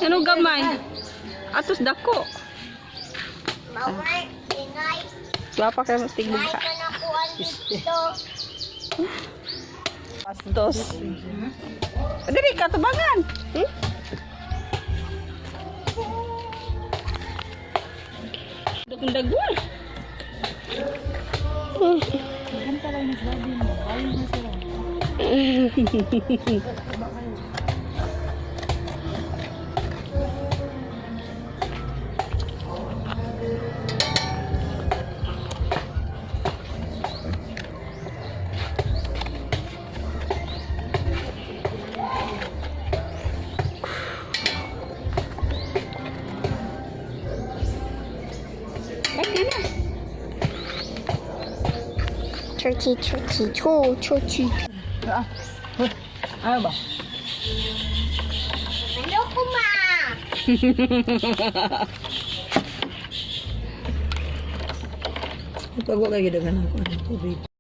Ano gamay? Atos dako. Mawar, ingay. Wapa kayo mas tigbog Nay ka. ka na kuan dito. Pastos. Diri ka tubangan. Dukong dagwal. Bakit na? Turkey, turkey, two, turkey. Ano ba? Ano ko ma? Pagwa kay gidagan ako ang tubig.